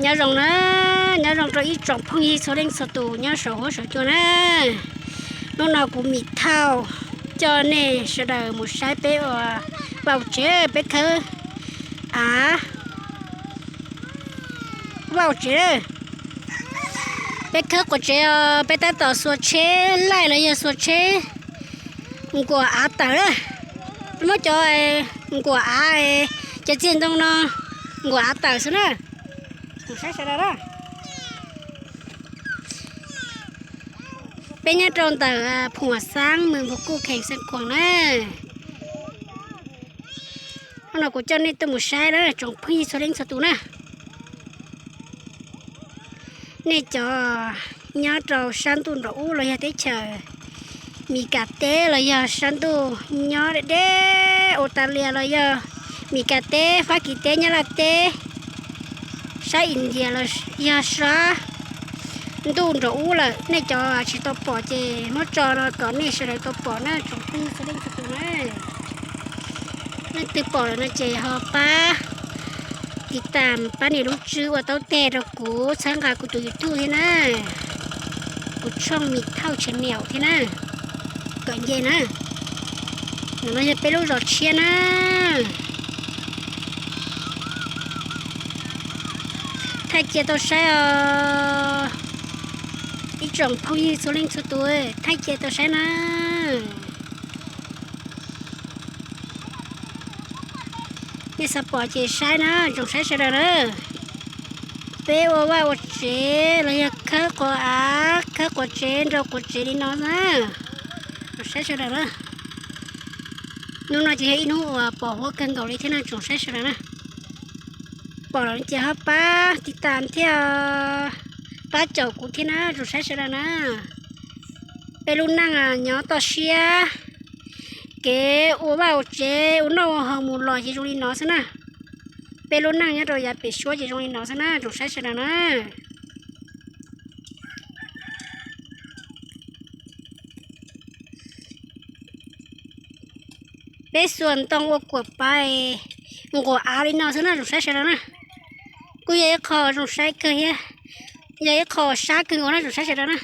Nyob zoo na, nyob zoo rau ib tsoom phooj ywg txhua leej txhua tus nyob saum huab saum cua na. Hnub no kuv Mim Thauj coj nej sawv daws mus saib peb ua vaj ua tsev, peb khawb av, vaj ua tsev. Peb khawb quav tsev os, peb tab tom xuas tsheb laij los yog xuas tsheb nkuas av tawm na. Peb muab cov nkuas av, cov txiag ntoo no nkuas av tawm xwb na. Saib sawv daws na. Peb nyob rau ntawm Phuam Xaab, mws Npus Kuj, khees Xeev Khuam na. Hnub no kuv coj nej tuaj mus saib na tsoom phooj ywg txhua leej txhua tus na. Nej cov nyob rau sab ntuj nraum ub los yog teb chaws Mis Kas teb los yog sab ntuj nyob deb deb Australia los yog Mis Kas teb, Fab Kis teb, Nyab Laj teb, sab India los yog sab ntuj nraum ub lawm, nej cov tsis tau pom ces muab tso no kom nej sawv daws tau pom na tsoom phooj ywg txhua leej txhua tus na. Leej twg pom lawm no ces ho pab tiv tam, pab nias lub tswb ua taub teg rau kuv txhawb nqa kuv tus YouTube thiab na, kuv tshooj Mim Thauj channel thiab na, kom nce na. Ntawm no yog peb lub zos tshiab na. Thaij cia tau saib os, ib tsoom phooj ywg txhua leej txhua tus, thaij cia tau saib na. Nej xav pom ces saib na, tsoom saib sawv daws na. Peb ua vaj ua tsev los yog khawb quav av, khawb quav tsev, nrau quav tsev li no na. Tsoom saib sawv daws na. Hnub no ces yog ib hnub uas pom huab kawg nkaus li thiab na tsoom saib sawv daws na. Pom lawm ces ho pab tiv tam thiab pab caum kuv thiab na tsoom saib sawv daws na. Peb lub neej nyob toj siab, kev ua vaj ua tsev ua noj ua haus mus los ces zoo li no xwb na. Peb lub neej nyob rau yav pem suab ces zoo li no xwb na tsoom saib sawv daws na. Peb xuas ntoo ua kuam pab nquas av li no xwb na tsoom saib sawv daws na. Kuj yog ib qho zoo saib kawg thiab, yog ib qho sab kawg nkaus na tsoom saib sawv daws na.